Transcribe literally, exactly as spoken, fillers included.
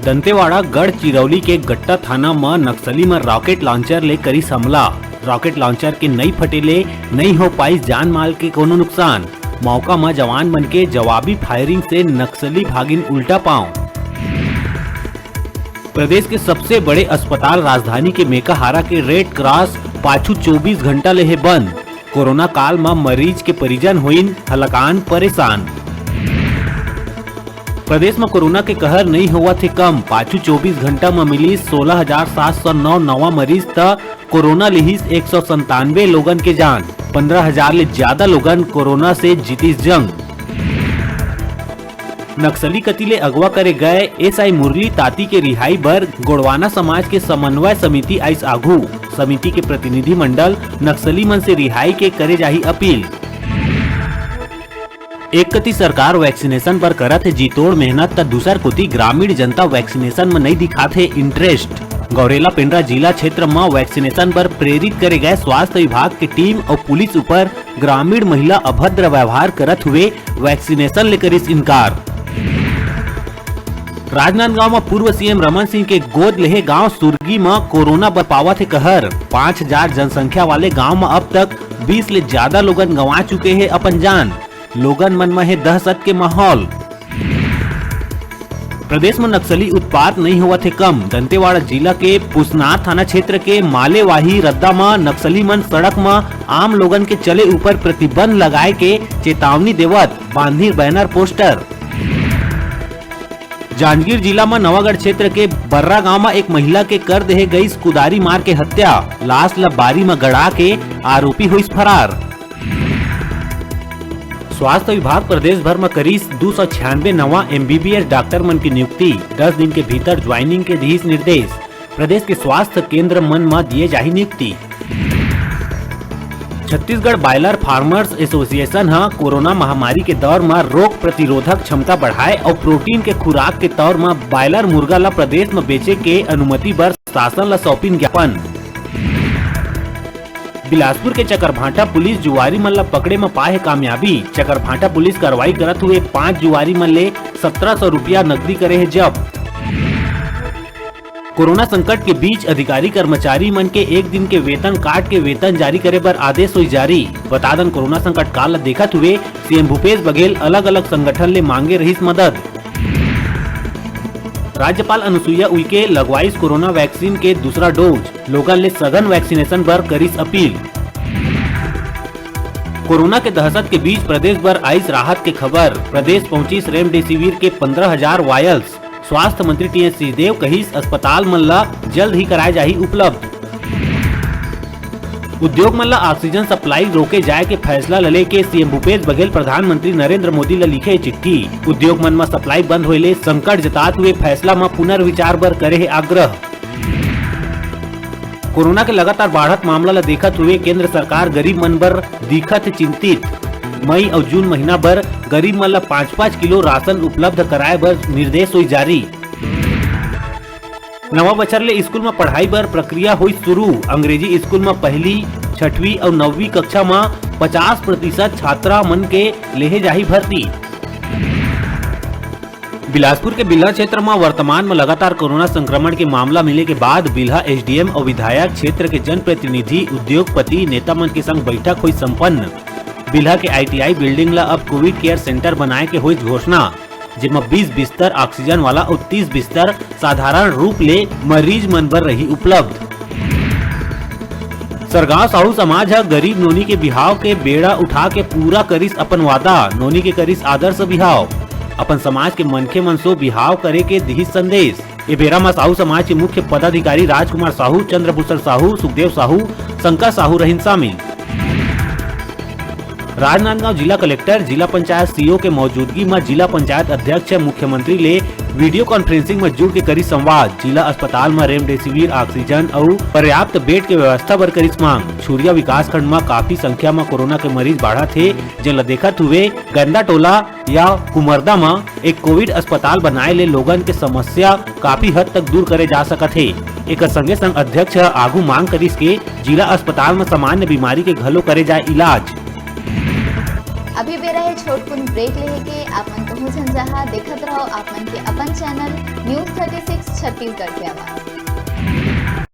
दंतेवाड़ा गढ़चिरौली के गट्टा थाना म नक्सली मन रॉकेट लॉन्चर ले करिस हमला। रॉकेट लॉन्चर के नई फटे ले नई हो पाइस जान माल के कोनो नुकसान। मौका म जवान मन के जवाबी फायरिंग से नक्सली भागिन उल्टा पांव। प्रदेश के सबसे बड़े अस्पताल राजधानी के मेकाहारा के रेड क्रॉस पाछू चौबीस घंटा ले हे बंद। कोरोना काल म मरीज के परिजन होइन हलाकान परेशान। प्रदेश म कोरोना के कहर नइ होवत हे कम। पाछू चौबीस घंटा म मिलिस सोलह हजार सात सौ नौ नवा मरीज, त कोरोना लिहिस एक सौ संतानवे लोगन के जान। पंद्रह हजार ले ज्यादा लोगन कोरोना से जीतिस जंग। नक्सली कति ले अगवा करे गए एसआई मुरली ताती के रिहाई बर गोड़वाना समाज के समन्वय समिति आइस आघू। समिति के प्रतिनिधिमंडल नक्सली मन से रिहाई के करे जाही अपील। एक कति सरकार वैक्सीनेशन बर करत हे जीतोड़ मेहनत, त दूसर कोति ग्रामीण जनता वैक्सीनेशन म नइ दिखात हे इंटरेस्ट। गौरेला पेंड्रा जिला क्षेत्र म वैक्सीनेशन बर प्रेरित करे गए स्वास्थ्य विभाग के टीम अउ पुलिस ऊपर ग्रामीण महिला अभद्र व्यवहार करत हुए वैक्सीनेशन ले करिस इनकार। राजनांदगांव म पूर्व सीएम रमन सिंह के गोद लेहे गांव सुरगी म कोरोना बर पावत हे कहर। पाँच हजार जनसंख्या वाले गांव म अब तक बीस ले ज्यादा लोगन गंवा चुके हे अपन जान। लोगन मन म हे दहशत के माहौल। प्रदेश म नक्सली उत्पात नइ होवत हे कम। दंतेवाड़ा जिला के पुसनार थाना क्षेत्र के मालेवाही रद्दा म नक्सली मन सड़क म आम लोगन के चले ऊपर प्रतिबंध लगाए के चेतावनी देवत बांधिर बैनर पोस्टर। जांजगीर जिला म नवागढ़ क्षेत्र के बर्रा गांव म एक महिला के कर देहे गईस कुदारी मार के हत्या। लाश ल बारी म गड़ा के आरोपी होइस फरार। स्वास्थ्य विभाग प्रदेश भर म करिस दू सौ छियानवे नवा एमबीबीएस डॉक्टर मन के नियुक्ति। दस दिन के भीतर ज्वाइनिंग के दिस निर्देश। प्रदेश के स्वास्थ्य केंद्र मन म दिए जाही नियुक्ति। छत्तीसगढ़ बॉयलर फार्मर्स एसोसिएशन ह कोरोना महामारी के दौर म रोग प्रतिरोधक क्षमता बढ़ाए अउ प्रोटीन के खुराक के तौर म बॉयलर मुर्गा ल प्रदेश म बेचे के अनुमति बर शासन ल सौंपिन ज्ञापन। बिलासपुर के चकरभाटा पुलिस जुआरी मन ल पकड़े म पाए हे कामयाबी। चकरभाटा पुलिस कार्रवाई करत हुए पांच जुआरी मन ले सत्रह सौ रुपया नकदी करे हे जब्त। कोरोना संकट के बीच अधिकारी कर्मचारी मन के एक दिन के वेतन काट के वेतन जारी करे बर आदेश होइस जारी। बता दन, कोरोना संकट काल ल देखत हुए सीएम भूपेश बघेल अलग-अलग संगठन ले मांगे रहिस मदद। राज्यपाल अनुसुईया उइके लगवाइस कोरोना वैक्सीन के दूसरा डोज, लोगन ले सघन वैक्सीनेशन बर करिस अपील। कोरोना के दहशत के बीच प्रदेश बर आइस राहत के खबर, प्रदेश पहुंचिस रेमडेसिविर के पंद्रह हजार वायल्स। स्वास्थ्य मंत्री टीएस सिंहदेव कहिस, अस्पताल मन ल जल्द ही कराए जाही उपलब्ध। उद्योग मन ल ऑक्सीजन सप्लाई रोके जाए के फैसला ल लेके सीएम भूपेश बघेल प्रधानमंत्री नरेंद्र मोदी ल लिखे चिट्ठी। उद्योग मन म सप्लाई बंद होए ले संकट जतात हुए फैसला म पुनर्विचार बर करे हे आग्रह। कोरोना के लगातार बाढ़त मामला ल देखत हुए केंद्र सरकार गरीब मन बर दिखत हे चिंतित। मई अउ जून महीना बर गरीब मन ल पाँच पाँच किलो राशन उपलब्ध कराए बर निर्देश होइस जारी। नवा बछर ले स्कूल म पढ़ाई बर प्रक्रिया होइस शुरू। अंग्रेजी स्कूल म पहली, छठवीं अउ नौवीं कक्षा म पचास प्रतिशत छात्रा मन के लेहे जाही भर्ती। बिलासपुर के बिल्हा क्षेत्र म वर्तमान म लगातार कोरोना संक्रमण के मामला मिले के बाद बिल्हा एसडीएम अउ विधायक क्षेत्र के जनप्रतिनिधि, उद्योगपति, नेता मन के संग बैठक होइस संपन्न। बिल्हा के आईटीआई बिल्डिंग ल अब कोविड केयर सेंटर बनाए के होइस घोषणा, जेमा बीस बिस्तर ऑक्सीजन वाला अउ तीस बिस्तर साधारण रूप ले मरीज मन बर रही उपलब्ध। सरगांव साहू समाज ह गरीब नोनी के बिहाव के बेड़ा उठा के पूरा करिस अपन वादा, नोनी के करिस आदर्श बिहाव। अपन समाज के मनखे मन सो बिहाव करे के दिहिस संदेश। ए बेरा म साहू समाज के मुख्य पदाधिकारी राजकुमार साहू, चंद्रभूषण साहू, सुखदेव साहू, शंकर साहू रहिन शामिल। राजनांदगांव जिला कलेक्टर, जिला पंचायत सीईओ के मौजूदगी म जिला पंचायत अध्यक्ष मुख्यमंत्री ले वीडियो कॉन्फ्रेंसिंग म जुड़ के करिस संवाद। जिला अस्पताल म रेमडेसिविर, ऑक्सीजन अउ पर्याप्त बेड के व्यवस्था बर करिस मांग। छुरिया विकासखंड म काफी संख्या म कोरोना के मरीज बाढ़त हे, जेन ल देखत हुए गंदा टोला या कुमरदा म एक कोविड अस्पताल बनाए ले लोगन के समस्या काफी हद तक दूर करे जा सकत हे। एकर संगे संग अध्यक्ष ह आगू मांग करिस के जिला अस्पताल म सामान्य बीमारी के घलो करे जाए इलाज। अभी बेरा हे छोटकुन break लेहे के। आप मन कहूँ झन जहाँ, देखत रहो आप मन के अपन channel News thirty six Chhattisgarh के आवाज।